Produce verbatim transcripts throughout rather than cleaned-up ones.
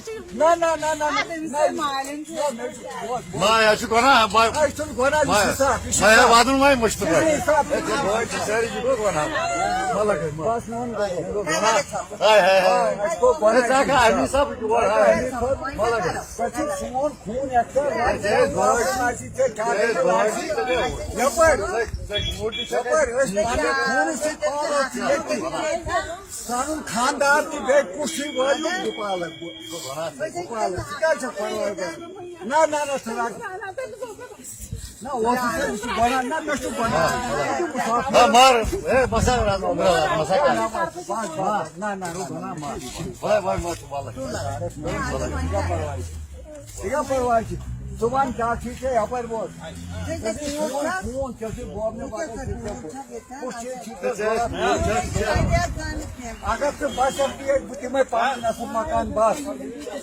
نہ، نہ، نہ، نہ، نہ، نہ۔ ما، یہِ چھُ گۄناہ، ما، اَسہِ چھُنہٕ گۄناہ، یہِ ما، چھُ صاف، یہِ چھُ ما، ہے، صاف۔ وَدُن ما مُشتہٕ یہِ چھُ پٲٹھۍ۔ صاف۔ ہے، ژےٚ بٲے چھِ سٲری، یہِ گوٚو گۄناہ۔ مَلَک ہے، ما۔ بَس، میون گۄناہ۔ ہاے، ہاے، ہاے۔ اَسہِ گوٚو گۄناہ، ہے، ژٕ ہا کھا اَمی حسابہٕ یور، ہاے۔ مَلَک ہے۔ ژےٚ چھُ سون خوٗن یَتھ ژےٚ ہے، بٲے۔ آسہِ، ژےٚ کیٛاہ ہے، کَرُن بٲے۔ آسہِ۔ یَپٲرۍ۔ ژےٚ، ژےٚ موٗڈ تہِ چھےٚ۔ یَپٲرۍ، أسۍ پَنٕنہِ خوٗنہٕ سۭتۍ پالو ژٕ ییٚتی۔ سانُن خاندار تہِ بیٚیہِ کُس ہیوٗ وٲلِو، بہٕ پالَکھ بہٕ۔ بہٕ پالَکھ۔ ژٕ کیٛازِ چھَکھ پَرواے کران؟ نہ، نہ، نہ، ژٕ رَٹ۔ نہ، اوس نہٕ ژےٚ، یہِ چھُ گۄناہ۔ نہ، مےٚ چھُ گۄناہ۔ نہ، مار۔ ہے، بَس ہا، رَٹ، بَس ہا۔ نہ، نہ، نہ، نہ، گۄناہ مار۔ وَلہٕ، وَلہٕ، وَلہٕ، وَلہٕ۔ ژٕ کیٛاہ پَرواے چھُ؟ ژٕ وَن کیٛاہ چھُے ژےٚ یَپٲرۍ ووت؟ ژےٚ چھُے فون، فون، ژےٚ چھُے بوبنہِ وَنان ژےٚ کیٛاہ کوٚر؟ کُس چیٖز چھُے ژےٚ ضوٚرَتھ؟ اگر ژٕ بَس یَتھ پیٚٹھ، بہٕ دِمَے پَنُن نٮ۪صٕف مکان بَس۔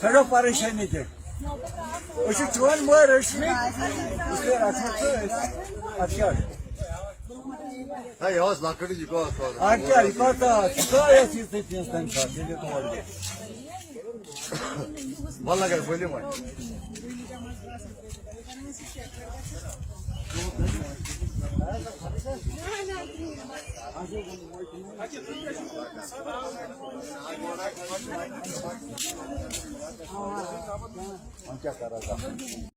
ژھٕنو پریشٲنی تہِ۔ أسۍ چھِ چون مٲلۍ، أسۍ چھِ، اس لیے رَٹھو ژٕ أسۍ۔ اَدٕ کیٛاہ؟ ہے، یہِ اوس لۄکٕٹ، یہِ گوٚو اَتھ پَتہٕ۔ اَدٕ کیٛاہ، یہِ کوٗتاہ چھُ؟ ژٕ ٲسۍ یہِ ژٕ تِژھ تَمہِ ساتہٕ، ییٚلہِ یہِ تور گوٚو۔ وَلہٕ اگر ؤلِو وۄنۍ۔ وۄنۍ کیٛاہ کَرو؟